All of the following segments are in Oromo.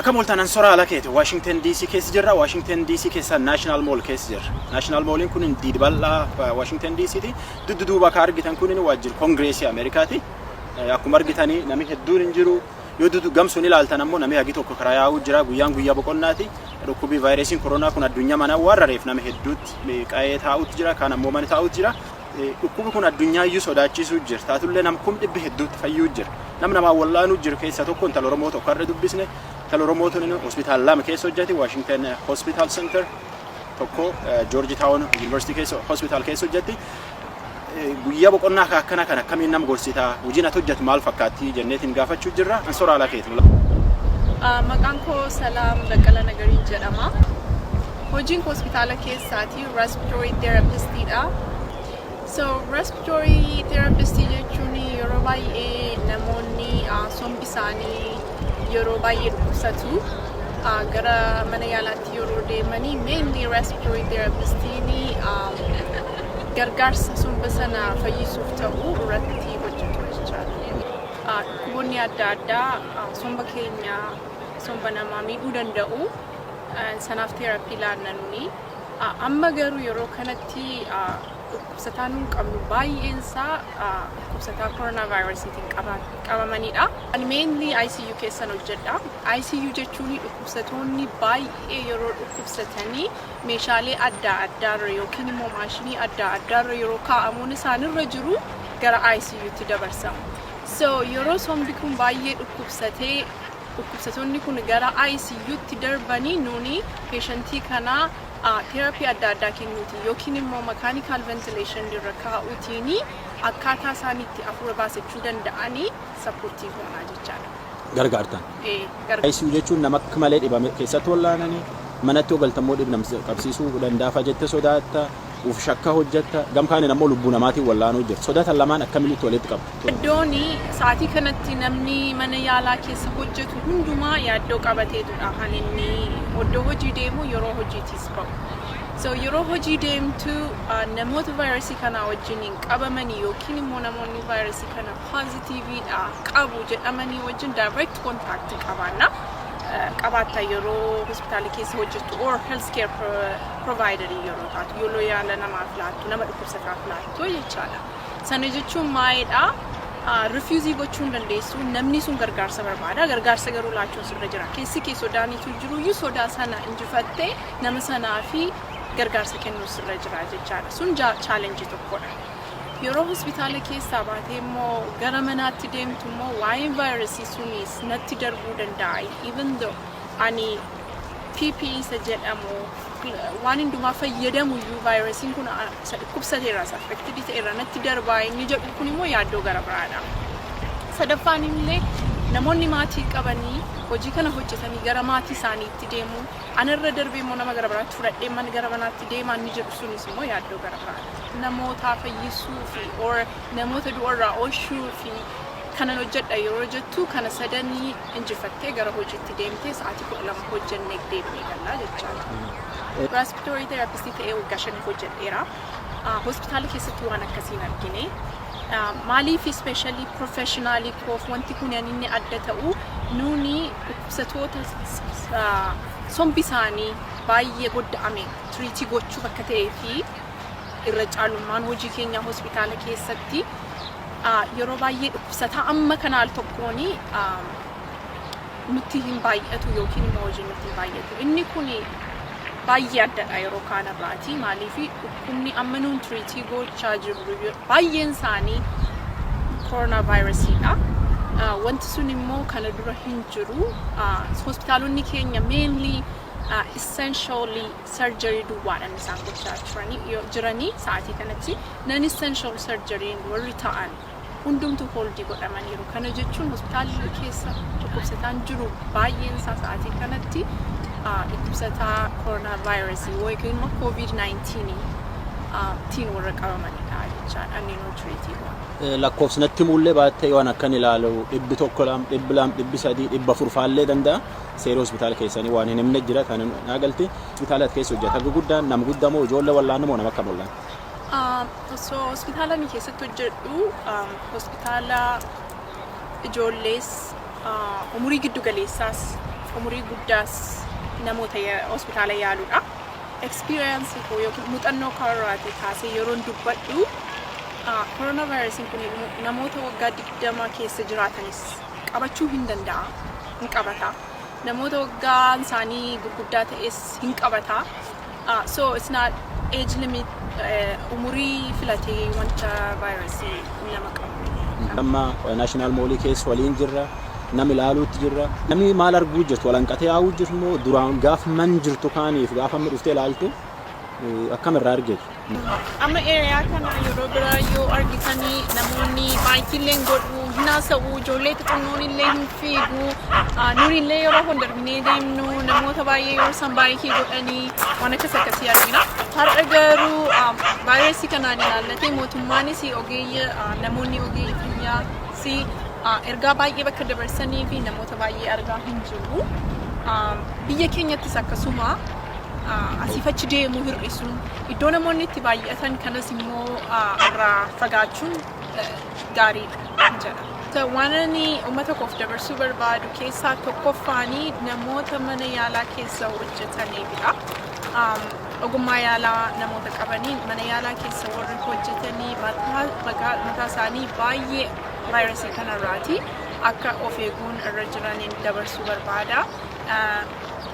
Akkam ooltan, Ansoraa Alakeeti. Washington DC keessa jirra. Washington DC keessa National Mall keessa jirra. National Malliin kun diid bal'aa Washington DCti. Duddu duuba akka argitan kun waajjira Kongireesii Ameerikaati. Akkuma argitanii namni hedduun hin jiru. Yoo duddu gamsuun ilaaltan ammoo namni hagi tokko karaa yaa'uu jira. Guyyaan guyyaa boqonnaati. Dhukkubii vaayirasiin koronaa kun addunyaa mana waan rareef nama hedduutti qa'ee taa'utti jira. Kaan ammoo mana taa'utti jira. Dhukkubi kun addunyaa iyyuu sodaachisuu jira. Taatullee nam 100,000 hedduutti fayyuu jira. Nam namaa wallaanuu jiru keessaa tokko intala Oromoo tokko har'a dubbisne. Intala Oromoo tun hospitaala lama keessa hojjeti. Washington Hospital Center tokko, George Town University keessa hospital keessa hojjetti. Guyyaa boqonnaa akkana kan akkamiin nam gorsitaa? Hojiin ati hojjetu maal fakkaatti jenneetiin gaafachuu jirra. Ansoraa Alakeeti. Maqaan koo Salaam Baqqala Nagariin jedhama. Hojiin koo hospitaala keessaati respiratory therapistiidha. So respiratory therapist jechuun yeroo baay'ee namoonni sombi isaanii yeroo baay'ee dhukkubsatu, gara mana yaalaatti yeroo deemanii, mainly respiratory therapistiin gargaarsa somba sana fayyisuuf ta'u irratti hojjetu jechaadha. Dhukkuboonni adda addaa somba keenya, somba namaa miidhuu danda'u. Sanaaf therapy laanna nuni. Amma garuu yeroo kanatti dhukkubsataa nuun qabnu baay'een isaa dhukkubsataa koronaa vaayirasiitiin qabamanidha. Ani mainly ICU keessan hojjedha. ICU jechuun dhukkubsatoonni baay'ee yeroo dhukkubsatanii meeshaalee adda addaarra yookiin immoo maashinii adda addaarra yeroo kaa'amuun isaanirra jiru gara ICUtti dabarsamu. So yeroo sombi kun baay'ee dhukkubsatee dhukkubsatoonni kun gara ICUtti darbanii, nuuni patientii kanaa therapy adda addaa kennuuti yookiin immoo mechanical ventilation irra kaa'uutiin akkaataa isaan itti hafuura baasachuu danda'anii support goonaa jechaadha. Gargaartan. Gargaara. ICU jechuun nama akka malee dhibame keessatti wallaananii, manatti galtammoo dhibnam qabsiisuu danda'afa jette sodaatta, uf shakka hojjetta, gamkaaniin ammoo lubbuu namaatiin wallaanuu jirtu. Sodaatan lamaan akkamitti walitti qabu? Iddoon sa'aatii kanatti namni mana yaalaa keessa hojjetu hundumaa yaaddoo qabateetudha kan inni iddoo hojii deemu, yeroo hojiitis ba'u. So yeroo hojii deemtu namoota vaayirasii kanaa wajjin qabamanii yookiin immoo namoonni vaayirasii kana positiveiidha qabu jedhamanii wajjin direct contact qabaanna. Qabaatta yeroo hospitaala keessa hojjettu or health care provider yeroo taatu, yeroo yaala namaaf laattu, nama dhukkubsataaf laattu jechaadha. Sana jechuun maalidha? Refuse gochuu hin dandeessu. Namni sun gargaarsa barbaada. Gargaarsa garuu laachuun sirra jira. Keessi kee sodaanitu jiruyyuu sodaa sana injifattee nama sanaa fi gargaarsa kennuu sirra jira jechaadha. Sun challenge tokkodha. Yeroo hospitaala keessaa baatee immoo gara manaatti deemtu immoo waa'een vaayirasii sunis natti darbuu danda'a. Even though ani PPE isa jedhamu waan hundumaa fayyadamu iyyuu, vaayirasiin kun isa dhukkubsateera, isa affected ta'eera natti darbaa inni jedhu kun immoo yaaddoo gara biraadha. Sadaffaan illee namoonni maatii qabanii hojii kana hojjetanii gara maatii isaaniitti deemu, anarra darbee immoo nama gara biraatti fudhadhee mana gara manaatti deemaa inni jedhu sunis immoo yaaddoo gara biraadha. Namoota fayyisuu fi or namoota du'arraa oolchuu fi kanan hojjedha yeroo jettu, kana sadanii injifattee gara hojiitti deemtee sa'aatii 12 hojjennee deebinee gallaa jechaadha. Respiratory therapist ta'ee waggaa 5 hojjedheera. Hospitaala keessatti waan akkasii hin argine. Maaliif especially professionally koof wanti kun inni adda ta'u, nuuni dhukkubsatoota sombi isaanii baay'ee godda'ame treat gochuu bakka ta'ee fi irra caalummaan hojii keenya hospitaala keessatti yeroo baay'ee dhukkubsataa amma kana al tokkoon nutti hin baay'atu yookiin immoo hojiin nutti hin baay'atu. Inni kun baay'ee addadha yeroo kaanirraati. Maaliif dhukkubni amma nuun treat gochaa jirru baay'een isaanii koronaa vaayirasiidha. Wanti sun immoo kana dura hin jiru. Hospitaalonni keenya mainly essentially surgery duwwaadhaan isaan gochaa jiranii. Sa'aatii kanatti non essential surgery warri ta'an hundumtu hold godhamaniiru. Kana jechuun hospitaalli keessa dhukkubsataan jiru baay'een isaa sa'aatii kanatti dhukkubsataa koronaa vaayirasii yookiin immoo COVID-19 tiin warra qabamanidha jechaadha inni nu treat goona. Lakkoofsinatti mullee baattee waan akkan ilaalu 100, 200, 300, 400 faallee danda'a. Seera hospitaala keessanii waan hin himne jira kan naa galti. Hospitaala keessa hojjeta guddaan nama guddaa moo ijoollee wallaanu moo nama akkam wallaan? So hospitaala ani keessatti hojjedhu hospitaala ijoollees umurii giddu galeessaas Umurii guddaas namoota hospitaala yaaluudha. Experience koo yookiin muuxannoo karooraatii kaasee yeroon dubbadhu, koronaa vaayirasiin kun namoota waggaa 20 keessa jiraatanis qabachuu hin danda'a, hin qabata. Namoota waggaan isaanii gurguddaa ta'es hin qabata. So it's not age limit, umurii filatee wanta vaayirasii nama qabu. Amma National Mallii keessa waliin jirra. Nam ilaaluutti jirra. Namni maal arguu jirtu? Walanqatee yaa'uu jirtu moo duraan gaaf man jirtu kaaniif gaafa amma dhuftee ilaaltu akkam irraa argitu? Amma area kana yeroo biraa yoo argitanii namoonni baay'illee hin godhu, hin haasa'u, ijoollee xixinnoon illee hin fiigu. Nuun illee yeroo kun darbinee deemnu namoota baay'ee yeroo isaan baay'ee godhanii waan akkas akkasii argina. Har'a garuu vaayirasii kanaan ilaallatee mootummaanis ogeeyya, namoonni ogeeyyi fayyaa si ergaa baay'ee bakka dabarsanii fi namoota baay'ee argaa hin jiru. Biyya keenyattis akkasuma asiif achi deemuu hir'isuun, iddoo namoonni itti baay'atan kanas immoo irraa fagaachuun gaariidha jedha. Waan ani uummata koof dabarsuu barbaadu keessaa tokkoffaanii namoota mana yaalaa keessa hojjetaniifidha. Ogummaa yaalaa namoota qabanii mana yaalaa keessa warri hojjetanii mataa isaanii baay'ee vaayirasii kanarraati akka of eeguun irra jiraniin dabarsuu barbaada.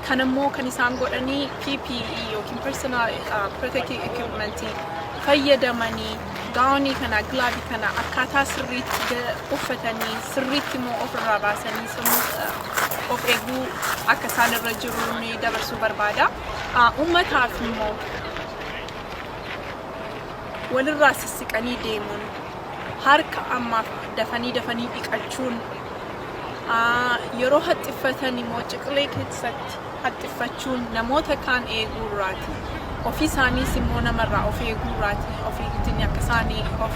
Kan immoo kan isaan godhanii PPE yookiin personal protective equipment fayyadamanii, gownii kana, gloveii kana akkaataa sirriitti uffatanii, sirriitti immoo ofirraa baasanii sammuu of eeguu akka isaan irra jiru ni dabarsuu barbaada. Uummataaf immoo walirraa sissiqanii deemuun, harka ammaaf dafanii dafanii dhiqachuun, yeroo haxxiffatan immoo ciqilee keessatti haxxiffachuun namoota kaan eeguurraati. Ofii isaaniis immoo namarraa of eeguurraati. Ofiitiin akka isaanii of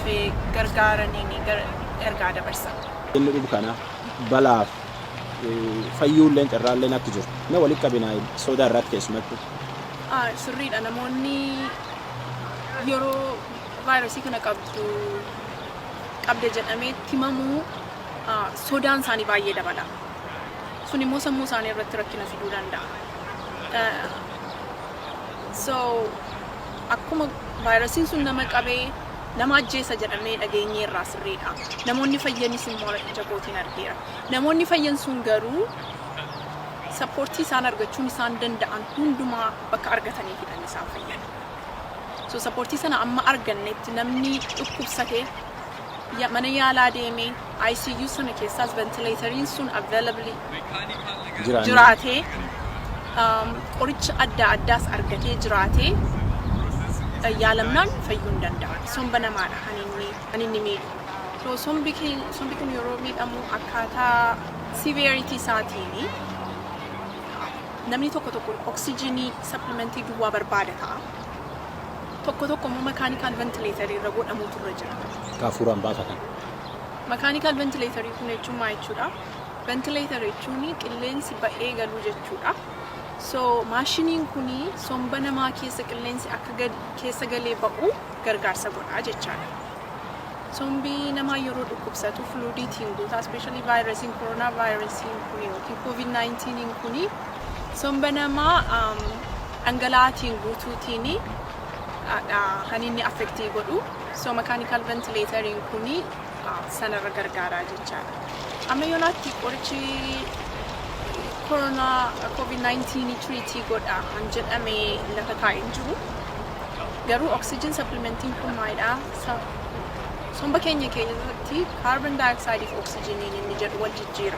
gargaaraniin ergaa dabarsa. Inni dhubu kana balaaf fayyuulleen carraalleen akka jiru. Na walitti qabinaa sodaa irratti keessumattuu. Sirriidha, namoonni yeroo vaayirasii kana qabdu qabde jedhamee himamuu sodaan isaanii baay'ee dabala. Sun immoo sammuu isaanii irratti rakkina fiduu danda'a. So akkuma vaayirasiin sun nama qabee nama ajjeesa jedhamee dhageenye irraa sirriidha. Namoonni fayyanis immoo ija kootiin argeera. Namoonni fayyan sun garuu supportii isaan argachuun isaan danda'an hundumaa bakka argataniifidha isaan fayyan. So supportii sana amma argannetti namni dhukkubsatee mana yaalaa deemee ICU sana keessaas ventilatoriin sun available jiraatee, qoricha adda addaas argatee jiraatee yaalamnaan fayyuu hin danda'a. Somba namaadha kan inni miidhu. So sombi kun yeroo miidhamu akkaataa severity isaatiin namni tokko tokko oksijiinii supplementii duwwaa barbaada ta'a. Tokko tokko immoo mechanical ventilatorii irra godhamuutu irra jira. Hafuuraan baafatan. Mechanical ventilatorii kun jechuun maal jechuudha? Ventilator jechuun qilleensi ba'ee galuu jechuudha. So maashiniin kun somba namaa keessa qilleensi akka keessa galee ba'u gargaarsa godha jechaadha. Sombi namaa yeroo dhukkubsatu fluidiitiin guutaa, especially vaayirasiin koronaa vaayirasiin kun yookiin COVID-19 kun somba namaa dhangala'aatiin guutuutiin kan inni affectii godhu. So mechanical ventilatoriin kun sanarra gargaaraa jechaadha. Amma yoonaatti qorichi koronaa COVID-19 treatii godha kan jedhame lafa taa'ee hin jiru. Garuu oxygen supplementiin kun maalidha? Somba keenya keessatti carbon dioxide fi oxygeniin inni jedhu wal jijjiira.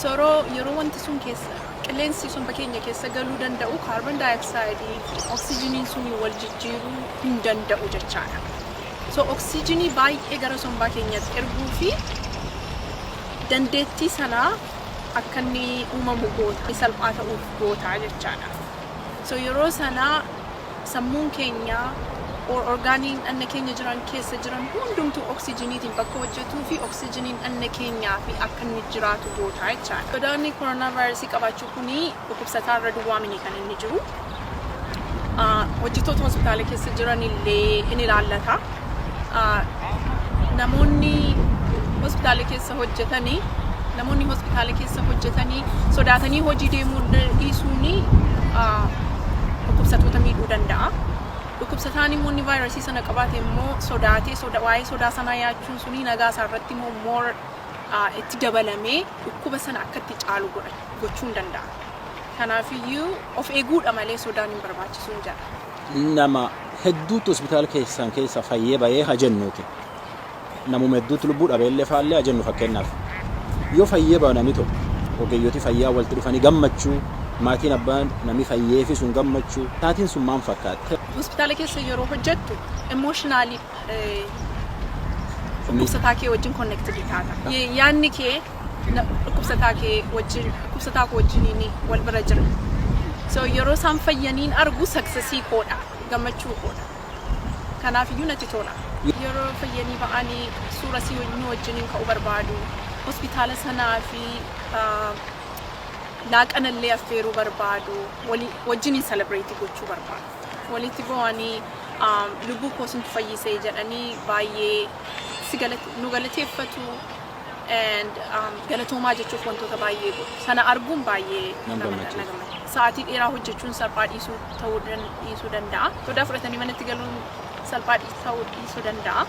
Soroo yeroo wanti sun keessa qilleensi somba keenya keessa galuu danda'u, carbon dioxide fi oxygeniin sun wal jijjiiruu hin danda'u jechaadha. So oxygenii baay'ee gara sombaa keenyatti erguu fi dandeettii sanaa akka inni uumamu goota, salphaa ta'uuf goota jechaadha. So yeroo sanaa sammuun keenya, organiin dhanna keenya jiran keessa jiran hundumtuu oksijiniitiin bakka hojjetuu fi oksijiniin dhanna keenyaa fi akka inni jiraatu goota jechaadha. Sodaanni koronaa vaayirasii qabaachuu kuni dhukkubsataa irra duwwaa mini kan inni jiru. Hojjettoota hospitaala keessa jiran illee in ilaallata. Namoonni hospitaala keessa hojjetanii Namoonni hospitaala keessa hojjetanii sodaatanii hojii deemuu dhiisuun dhukkubsattoota miidhuu danda'a. Dhukkubsataan immoo inni vaayirasii sana qabaate immoo sodaatee waa'ee sodaa sanaa yaachuun suni nagaa isaa irratti immoo more itti dabalamee dhukkuba sana akka itti caalu gochuu hin danda'a. Kanaafiyyuu of eeguudha malee sodaan hin barbaachisu hin jedha. Nama hedduutu hospitaala keessan keessa fayyee bahee haa jennuuti. Namuma hedduutu lubbuu dhabeellee faallee haa jennu fakkeenyaaf. Yoo fayyee bahu namni tokko, ogeeyyooti fayyaa walitti dhufanii gammachuu, maatiin abbaan namni fayyeefi sun gammachuu, taatiin sun maal fakkaatti? Hospitaala keessa yeroo hojjettu emotionally dhukkubsataa kee wajjin connected taata. Yaadni kee dhukkubsataa kee wajjin, dhukkubsataa koo wajjiniin wal bira jira. So yeroo isaan fayyaniin argu successii koodha, gammachuu koodha. Kanaaf iyyuu natti tola. Yeroo fayyanii ba'anii suura si nu wajjiniin ka'uu barbaadu. Hospitaala sanaa fi laaqanallee affeeruu barbaadu. Wajjiniin celebrate gochuu barbaadu. Walitti bu'anii lubbuu koo sintu fayyisee jedhanii baay'ee si nu galateeffatu and galatoomaa jechuuf wantoota baay'ee godhu. Sana arguun baay'ee Nama nama gammachiisa. Na gammachiisa. Sa'aatii dheeraa hojjechuun salphaa dhiisuu ta'uu dhiisuu danda'a. Sodaa fudhatanii manatti galuun salphaa ta'uu dhiisuu danda'a.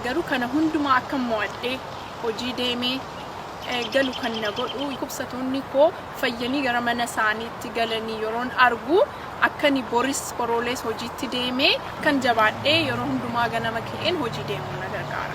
Garuu kana hundumaa akka mo'adhee hojii deemee galu kan na godhu dhukkubsattoonni koo fayyanii gara mana isaaniitti galanii yeroon argu akka ani boris boroolees hojiitti deemee kan jabaadhee yeroo hundumaa ganama ka'een hojii deemuu na gargaara.